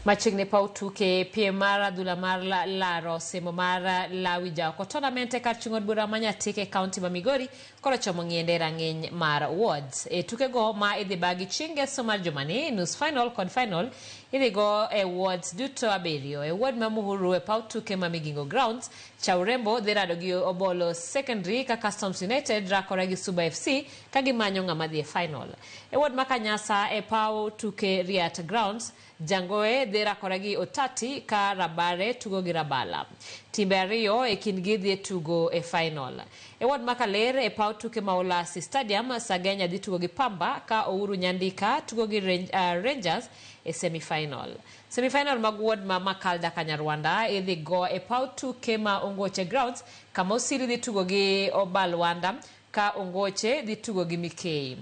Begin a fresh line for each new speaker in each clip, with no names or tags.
Machiegni paw tuke piem mar adhula mar laro semo mar Lawi Jaoko tournament e kar chung' od bura ma Nyatike e kaunti ma Migori koro chomo ng'iende e rang'iny mar wards. E tukego ma idhi bagi chieng' ngeso mar jumani, nus final kod final idhi go e wards duto abiriyo. E ward ma Muhuru e paw tuke ma Migingo Grounds, Chaurembo dhi rado gi Obolo Secondary ka Customs United rakore gi Suba FC ka gimanyo ng'ama dhi e final. E ward ma Kanyasa e paw tuke Riat Grounds, Jangoe dhi rakore gi Otati ka Rabare tugo gi Rabala. Timbe ariyo e kindgi dhi e tugo e final. E ward ma Kaler e paw tuke ma Olasi Stadium, Sagenya dhi tugo gi Pamba ka Ouru Nyandika tugo gi Rangers e semi final. Semi final mag ward ma Makalda Kanyarwanda idhi go e paw tuke ma Ongoche Grounds kama Osiri dhi tugo gi Obalwanda ka Ongoche dhi tugo gi Mikei.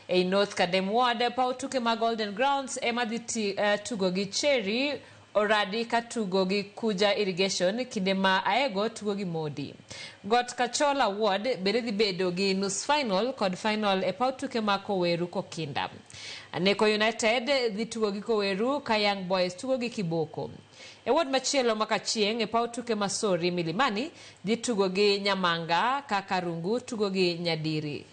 Ei North Kadem Ward, paw tuke ma Golden Grounds ema dhi tugo gi Cherry Oradi ka tugo gi Kuja Irrigation kinde ma Aego tugo gi Modi. Got Kachola Ward bende dhi bedo gi nus final kod final e paw tuke ma Koweru Kokinda. Aneko United dhi tugo gi Koweru ka Young Boys tugo gi Kiboko. E ward machielo ma Kachieng' e paw tuke ma Sori Milimani dhi tugo gi Nyamanga ka Karungu tugo gi Nyadiri.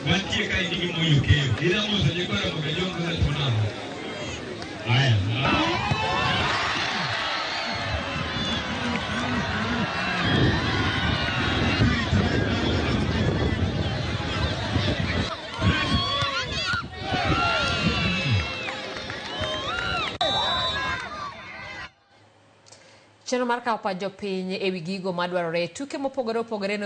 Mantie ka in gi moyo keyo. Ida moso nyikwa Ramogi Ajwang' kaka tuonamo. Haya.
Chenro mar kawo pach jopiny e wi gigo madwarore e tuke mopogore opogore.